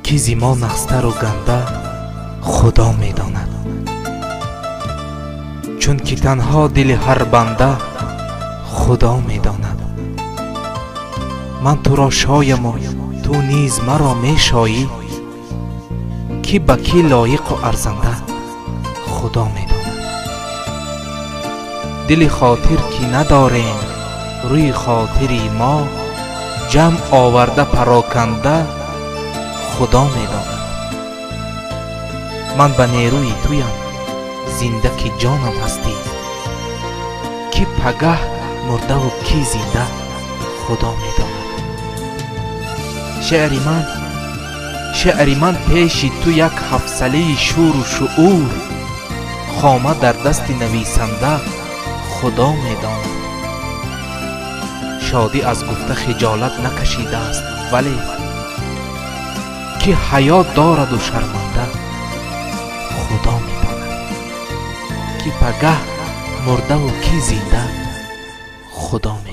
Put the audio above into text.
Ки зи мо нағзтару ганда, Худо медонад, чунки танҳо дили ҳар банда Худо медонад. Ман туро шояму ту низ маро мешоӣ, ки ба кӣ лоиқу арзанда, Худо медонад. Дили хотир ки надорем, рӯи хотири мо ҷамъ оварда пароканда, Худо медонад. Ман ба нерӯи туям зинда, ки ҷонам ҳастӣ, ки пагаҳ мурдаву кӣ зинда, Худо медонад. Шеъри ман пеши ту як ҳафсалаи шӯру шуур, хома дар дасти нависанда, Худо медонад. Шодӣ аз гуфта хиҷолат накашидааст, вале ки ҳаё дораду шарманда, Худо медонад. Ки пагаҳ мурдаву кӣ зинда, Худо медонад.